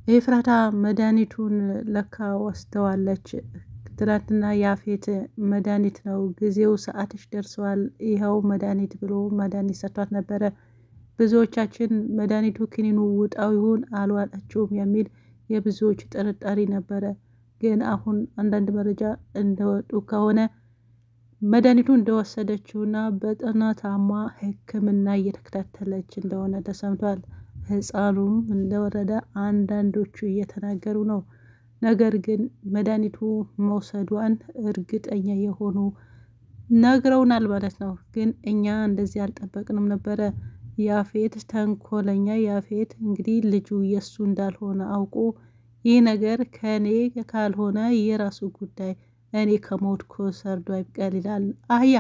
ኤፍራታ መድኃኒቱን ለካ ወስደዋለች። ትላንትና ያፌት መድኃኒት ነው ጊዜው ሰዓትሽ ደርሰዋል፣ ይኸው መድኃኒት ብሎ መድኃኒት ሰጥቷት ነበረ። ብዙዎቻችን መድኃኒቱ ክኒኑ ውጣው ይሁን አልዋጣችውም የሚል የብዙዎች ጥርጣሬ ነበረ። ግን አሁን አንዳንድ መረጃ እንደወጡ ከሆነ መድኃኒቱ እንደወሰደችውና በጠና ታማ ሕክምና እየተከታተለች እንደሆነ ተሰምቷል። ህፃኑም እንደወረደ አንዳንዶቹ እየተናገሩ ነው። ነገር ግን መድኃኒቱ መውሰዷን እርግጠኛ የሆኑ ነግረውናል ማለት ነው። ግን እኛ እንደዚህ አልጠበቅንም ነበረ። ያፌት ተንኮለኛ ያፌት እንግዲህ ልጁ የእሱ እንዳልሆነ አውቆ ይህ ነገር ከእኔ ካልሆነ የራሱ ጉዳይ፣ እኔ ከሞትኩ ሰርዶ አይብቀል ይላል አህያ።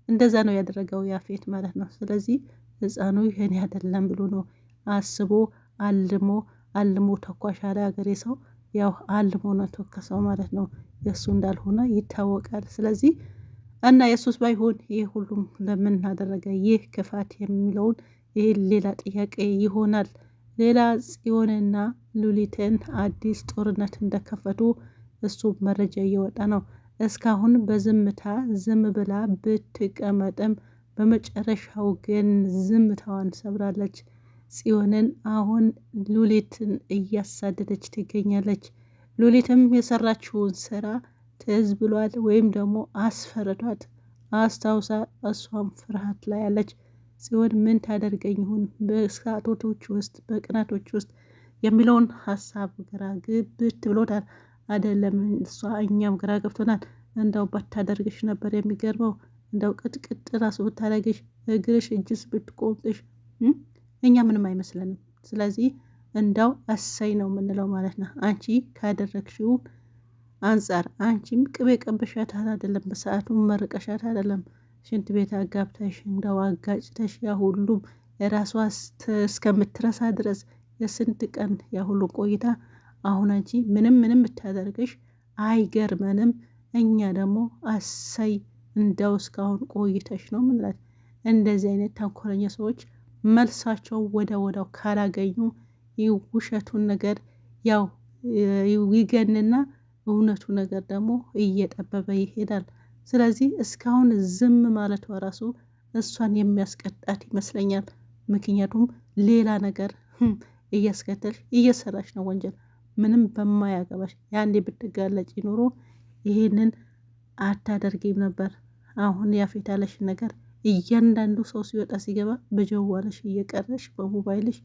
እንደዛ ነው ያደረገው ያፌት ማለት ነው። ስለዚህ ህፃኑ ይህን አይደለም ብሎ ነው አስቦ አልሞ አልሞ ተኳሽ አለ ሀገሬ ሰው። ያው አልሞ ነው ተከሰው ማለት ነው። የእሱ እንዳልሆነ ይታወቃል። ስለዚህ እና የሱስ ባይሆን ይህ ሁሉም ለምን አደረገ ይህ ክፋት የሚለውን ይህ ሌላ ጥያቄ ይሆናል። ሌላ ጽዮንና ሉሊትን አዲስ ጦርነት እንደከፈቱ እሱ መረጃ እየወጣ ነው። እስካሁን በዝምታ ዝም ብላ ብትቀመጥም በመጨረሻው ግን ዝምታዋን ሰብራለች። ጽዮንን አሁን ሉሊትን እያሳደደች ትገኛለች። ሉሊትም የሰራችውን ስራ ትዝ ብሏል ወይም ደግሞ አስፈረዷት አስታውሳ እሷም ፍርሃት ላይ አለች። ጽዮን ምን ታደርገኝ ይሁን በሰዓቶች ውስጥ በቅናቶች ውስጥ የሚለውን ሀሳብ ግራ ግብት ብሎታል። አይደለም እሷ እኛም ግራ ገብቶናል። እንደው ባታደርግሽ ነበር የሚገርመው። እንደው ቅጥቅጥ ራሱ ብታደርግሽ እግርሽ እጅስ ብትቆምጥሽ እኛ ምንም አይመስለንም። ስለዚህ እንዳው እሰይ ነው የምንለው ማለት ነው። አንቺ ካደረግሽው አንጻር አንቺም ቅቤ ቀብሻት አይደለም፣ በሰዓቱ መርቀሻት አይደለም፣ ሽንት ቤት አጋብተሽ እንደው አጋጭተሽ ያ ሁሉም ራሷ እስከምትረሳ ድረስ የስንት ቀን ያ ሁሉ ቆይታ አሁን አንቺ ምንም ምንም ብታደርግሽ አይገርመንም። እኛ ደግሞ አሰይ እንደው እስካሁን ቆይተሽ ነው ምንላት። እንደዚህ አይነት ተንኮለኛ ሰዎች መልሳቸው ወደ ወዳው ካላገኙ ውሸቱን ነገር ያው ይገንና እውነቱ ነገር ደግሞ እየጠበበ ይሄዳል። ስለዚህ እስካሁን ዝም ማለቷ ራሱ እሷን የሚያስቀጣት ይመስለኛል። ምክንያቱም ሌላ ነገር እያስከተልሽ እየሰራሽ ነው ወንጀል ምንም በማያገባሽ። ያንዴ ብትጋለጭ ኖሮ ይሄንን አታደርጊም ነበር። አሁን ያፌት ያለሽን ነገር እያንዳንዱ ሰው ሲወጣ ሲገባ በጀዋለሽ እየቀረሽ በሞባይልሽ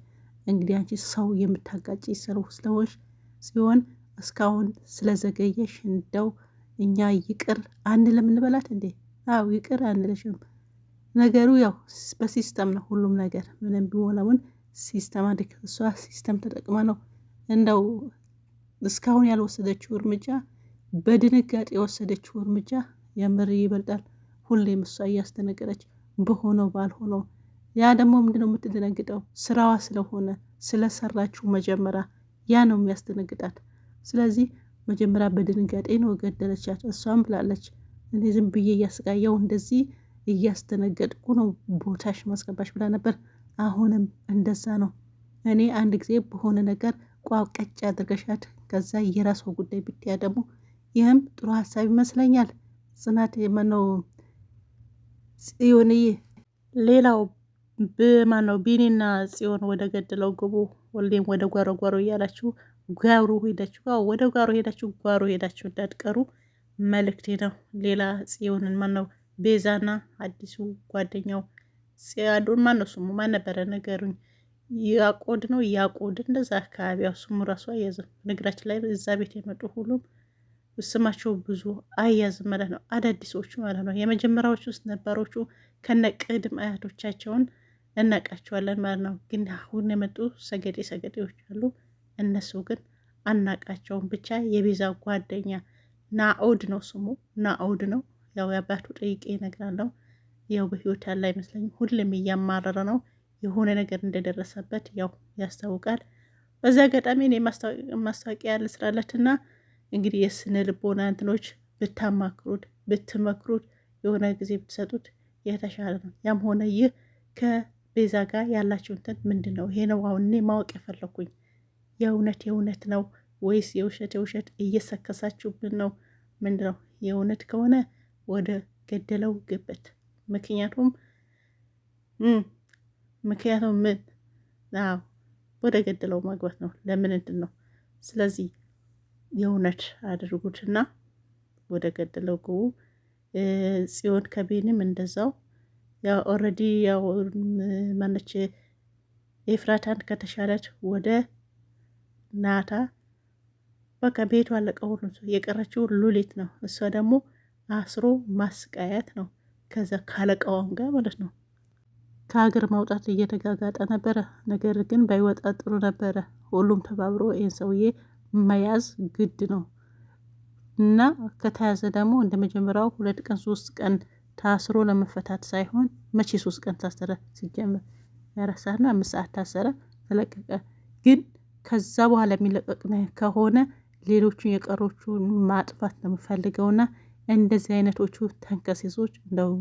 እንግዲህ አንቺ ሰው የምታጋጭ ሰው ስለሆንሽ ሲሆን እስካሁን ስለዘገየሽ እንደው እኛ ይቅር አንልም እንበላት እንዴ? አዎ ይቅር አንልሽም። ነገሩ ያው በ system ነው ሁሉም ነገር ምንም ቢሆን systematic እሷ system ተጠቅማ ነው እንደው እስካሁን ያልወሰደችው እርምጃ በድንጋጤ የወሰደችው እርምጃ የምር ይበልጣል። ሁሌም እሷ እያስደነገጠች በሆነው ባልሆነው ያ ደግሞ ምንድነው የምትደነግጠው? ስራዋ ስለሆነ ስለሰራችው መጀመሪያ ያ ነው የሚያስደነግጣት። ስለዚህ መጀመሪያ በድንጋጤ ነው ገደለቻት። እሷም ብላለች እኔ ዝም ብዬ እያሰቃየው እንደዚህ እያስደነገጥኩ ነው ቦታሽ ማስገባሽ ብላ ነበር። አሁንም እንደዛ ነው። እኔ አንድ ጊዜ በሆነ ነገር ቋቀጭ አድርገሻት ከዛ የራሷ ጉዳይ ብትያ ደግሞ ይህም ጥሩ ሀሳብ ይመስለኛል። ጽናት የመነው ጽዮንዬ ሌላው በማነው ቢኒና ጽዮን ወደ ገደለው ግቡ፣ ወልዴም ወደ ጓሮ ጓሮ እያላችሁ ጓሮ ሄዳችሁ ወደ ጓሮ ሄዳችሁ ጓሮ ሄዳችሁ እንዳትቀሩ መልእክቴ ነው። ሌላ ጽዮንን ማነው ቤዛና አዲሱ ጓደኛው ጽያዱን ማነው ስሙ ማን ነበረ ነገሩኝ። ያቆድ ነው ያቆድ እንደዛ አካባቢ ያው ስሙ ራሱ አያዝም። ንግራችን ላይ እዛ ቤት የመጡ ሁሉም ስማቸው ብዙ አያዝም ማለት ነው። አዳዲሶቹ ማለት ነው። የመጀመሪያዎቹ ውስጥ ነባሮቹ ከነቅድም አያቶቻቸውን እናቃቸዋለን ማለት ነው። ግን አሁን የመጡ ሰገጤ ሰገጤዎች አሉ። እነሱ ግን አናቃቸውም። ብቻ የቤዛ ጓደኛ ናኦድ ነው ስሙ፣ ናኦድ ነው። ያው የአባቱ ጠይቄ እነግራለሁ። ያው በህይወት ያለ አይመስለኝም። ሁሌም እያማረረ ነው። የሆነ ነገር እንደደረሰበት ያው ያስታውቃል። በዚ አጋጣሚ እኔ ማስታወቂያ ልስራለትና እንግዲህ የስነ ልቦና እንትኖች ብታማክሩት ብትመክሩት የሆነ ጊዜ ብትሰጡት የተሻለ ነው። ያም ሆነ ይህ ከቤዛ ጋር ያላቸው እንትን ምንድን ነው? ይሄ ነው አሁን እኔ ማወቅ የፈለኩኝ። የእውነት የእውነት ነው ወይስ የውሸት የውሸት እየሰከሳችሁብን ነው? ምንድን ነው? የእውነት ከሆነ ወደ ገደለው ግበት። ምክንያቱም ምክንያቱም ምን አዎ ወደ ገደለው ማግባት ነው። ለምን እንትን ነው። ስለዚህ የእውነት አድርጉትና ወደ ገደለው ግቡ። ጽዮን ከቤንም እንደዛው ያው already ያው ማነች ኤፍራታን ከተሻለች ወደ ናታ በቃ ቤቱ አለቀ። ሁሉም ሰው የቀረችው ሉሊት ነው። እሷ ደግሞ አስሮ ማስቃያት ነው። ከዛ ካለቃዋም ጋር ማለት ነው። ከሀገር ማውጣት እየተጋጋጠ ነበረ። ነገር ግን ባይወጣ ጥሩ ነበረ። ሁሉም ተባብሮ ይህን ሰውዬ መያዝ ግድ ነው እና ከተያዘ ደግሞ እንደ መጀመሪያው 2 ቀን 3 ቀን ታስሮ ለመፈታት ሳይሆን መቼ 3 ቀን ታሰረ? ሲጀምር 4 ሰዓትና 5 ሰዓት ታሰረ፣ ተለቀቀ። ግን ከዛ በኋላ የሚለቀቅ ከሆነ ሌሎቹን የቀሮቹን ማጥፋት ነው የምፈልገውና እንደዚህ አይነቶቹ ተንከሴሶች እንደው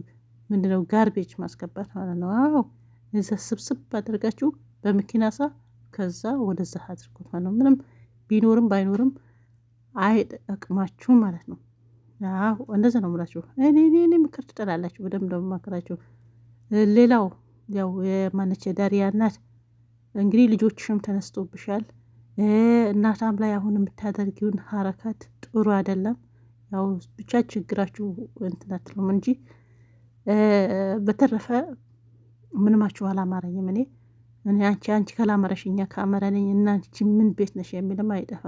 ምንድነው garbage ማስገባት ማለት ነው። አዎ እዛ ስብስብ አድርጋችሁ በመኪና ሳ ከዛ ወደዛ አድርጉት ማለት ነው። ምንም ቢኖርም ባይኖርም አይጠቅማችሁም ማለት ነው። አዎ እንደዛ ነው የምላችሁ። እኔ ምክር ትጠላላችሁ፣ በደንብ ነው የማክራችሁ። ሌላው ያው የማነች የዳሪያ እናት እንግዲህ ልጆችሽም ተነስቶብሻል። እናታም ላይ አሁን የምታደርጊውን ሀረካት ጥሩ አይደለም። ያው ብቻ ችግራችሁ እንትን አትሉም እንጂ በተረፈ ምንማችሁ አላማረኝም። እኔ አንቺ ካላማረሽ እኛ ካመረንኝ እና አንቺ ምን ቤት ነሽ የሚልም አይጠፋ።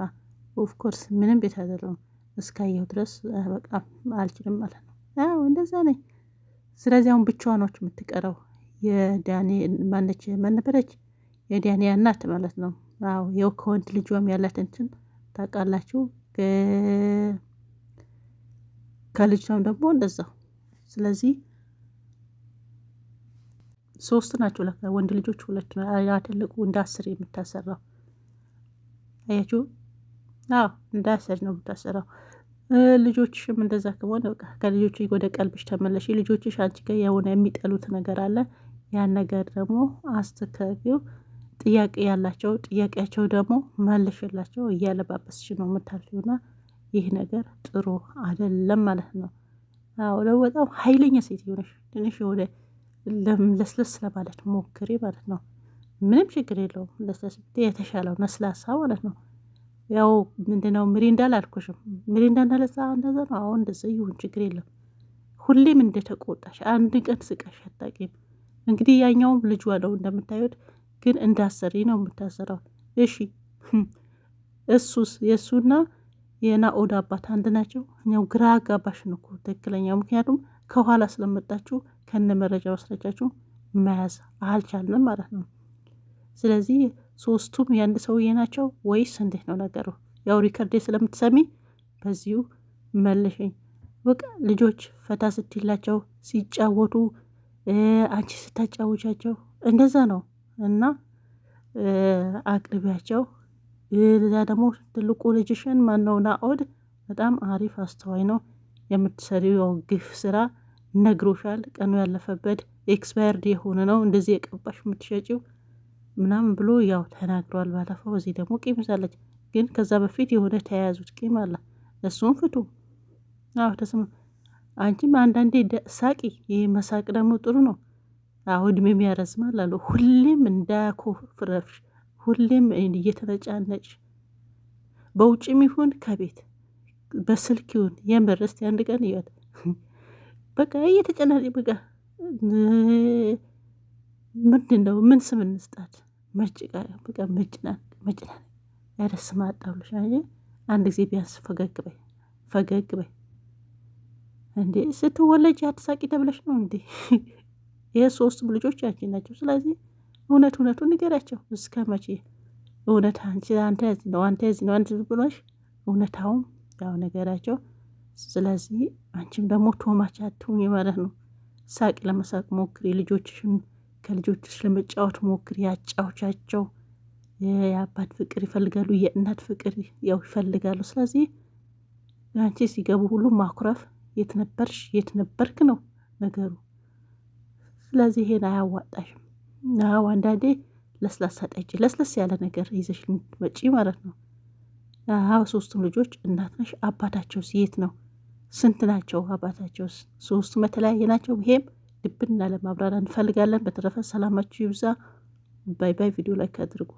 of course ምንም ቤት አይደለም እስካየሁ ድረስ በቃ አልችልም ማለት ነው። አዎ እንደዛ ነኝ። ስለዚህ አሁን ብቻዋን ነች የምትቀረው የዳኒ ማነች ማን ነበረች? የዳኒ እናት ማለት ነው። አዎ ያው ከወንድ ልጇም ያላት እንትን ታውቃላችሁ። ከልጇም ደግሞ እንደዛው። ስለዚህ ሶስት ናቸው ለካ ወንድ ልጆች ሁለት ነው። ያ ትልቁ እንደ አስር የምታሰራው አያችሁ። አዎ እንደ አስር ነው የምታሰራው። ልጆችሽም እንደዛ ከሆነ በቃ ከልጆች ወደ ቀልብሽ ተመለሽ። ልጆችሽ አንቺ ጋር የሆነ የሚጠሉት ነገር አለ። ያን ነገር ደግሞ አስተካክዪው። ጥያቄ ያላቸው ጥያቄያቸው ደግሞ መልሽላቸው። እያለባበስሽ ነው የምታልፊውና ይህ ነገር ጥሩ አይደለም ማለት ነው። አዎ በጣም ኃይለኛ ሴት ሆነሽ ትንሽ የሆነ ለስለስ ለማለት ሞክሪ ማለት ነው። ምንም ችግር የለውም። ለስለስ የተሻለው ለስላሳ ማለት ነው። ያው ምንድነው ሚሪንዳ አላልኩሽም? ሚሪንዳ እንዳለሳ እንደዛ ነው። አሁን እንደዛ ይሁን ችግር የለም። ሁሌም እንደተቆጣሽ አንድ ቀን ስቀሽ አታውቂም። እንግዲህ ያኛውም ልጇ ነው እንደምታዩት፣ ግን እንዳሰሪ ነው የምታሰራው። እሺ እሱስ የእሱና የናኦድ አባት አንድ ናቸው። እኛው ግራ አጋባሽ ነው እኮ ትክክለኛው። ምክንያቱም ከኋላ ስለመጣችሁ ከነ መረጃ ማስረጃችሁ መያዝ አልቻልንም ማለት ነው። ስለዚህ ሶስቱም የአንድ ሰውዬ ናቸው ወይስ እንዴት ነው ነገሩ? ያው record ኤ ስለምትሰሚ በዚሁ መልሽኝ። በቃ ልጆች ፈታ ስትላቸው ሲጫወቱ፣ አንቺ ስታጫውቻቸው እንደዛ ነው እና አቅርቢያቸው። እዛ ደግሞ ትልቁ ልጅሽን ማነው ናኦድ በጣም አሪፍ አስተዋይ ነው። የምትሰሪው ግፍ ስራ ነግሮሻል። ቀኑ ያለፈበት expired የሆነ ነው እንደዚህ የቀባሽ የምትሸጪው ምናምን ብሎ ያው ተናግሯል ባለፈው። በዚህ ደግሞ ቂም ይዛለች። ግን ከዛ በፊት የሆነ ተያያዙት ቂም አለ። እሱን ፍቱ። አዎ ተስማ አንቺም አንዳንዴ ሳቂ። ይህ መሳቅ ደግሞ ጥሩ ነው። አዎ እድሜም ያረዝማል አሉ። ሁሌም እንዳኮፍረፍሽ፣ ሁሌም እየተነጫነጭ በውጭም ይሁን ከቤት በስልክ ይሁን የምር እስቲ አንድ ቀን እያት በቃ እየተጨናነቅ በቃ ምንድን ነው ምን ስም እንስጣት? መጭቃ በቃ መጭናቅ መጭናቅ ኧረ ስም አጣሁልሽ። አንድ ጊዜ ቢያንስ ፈገግ በይ ፈገግ በይ እንዴ! ስትወለጅ አትሳቂ ተብለሽ ነው እንዴ? ይህ ሶስቱም ልጆች አንቺ ናቸው። ስለዚህ እውነት እውነቱን ንገሪያቸው። እስከ መቼ እውነት አንቺ አንተ እዚህ ነው አንተ እዚህ ነው አንተ ብሎሽ እውነታውም ያው ነገራቸው። ስለዚህ አንቺም ደግሞ ቶማች አትሁኝ ማለት ነው። ሳቂ ለመሳቅ ሞክሪ። ልጆችሽን ከልጆችሽ ለመጫወት ሞክሪ። ያጫውቻቸው። የአባት ፍቅር ይፈልጋሉ፣ የእናት ፍቅር ያው ይፈልጋሉ። ስለዚህ አንቺ ሲገቡ ሁሉ ማኩረፍ የት ነበርሽ የት ነበርክ ነው ነገሩ። ስለዚህ ይሄን አያዋጣሽም። አዎ አንዳንዴ ለስላሳ ጠጪ፣ ለስለስ ያለ ነገር ይዘሽ መጪ ማለት ነው። አዎ ሶስቱም ልጆች እናት ነሽ። አባታቸው የት ነው? ስንት ናቸው? አባታቸው ሶስቱም የተለያየ ናቸው። ይሄም ድብና ለማብራሪያ እንፈልጋለን። በተረፈ ሰላማችሁ ይብዛ። Bye bye። ቪዲዮ like አድርጉ።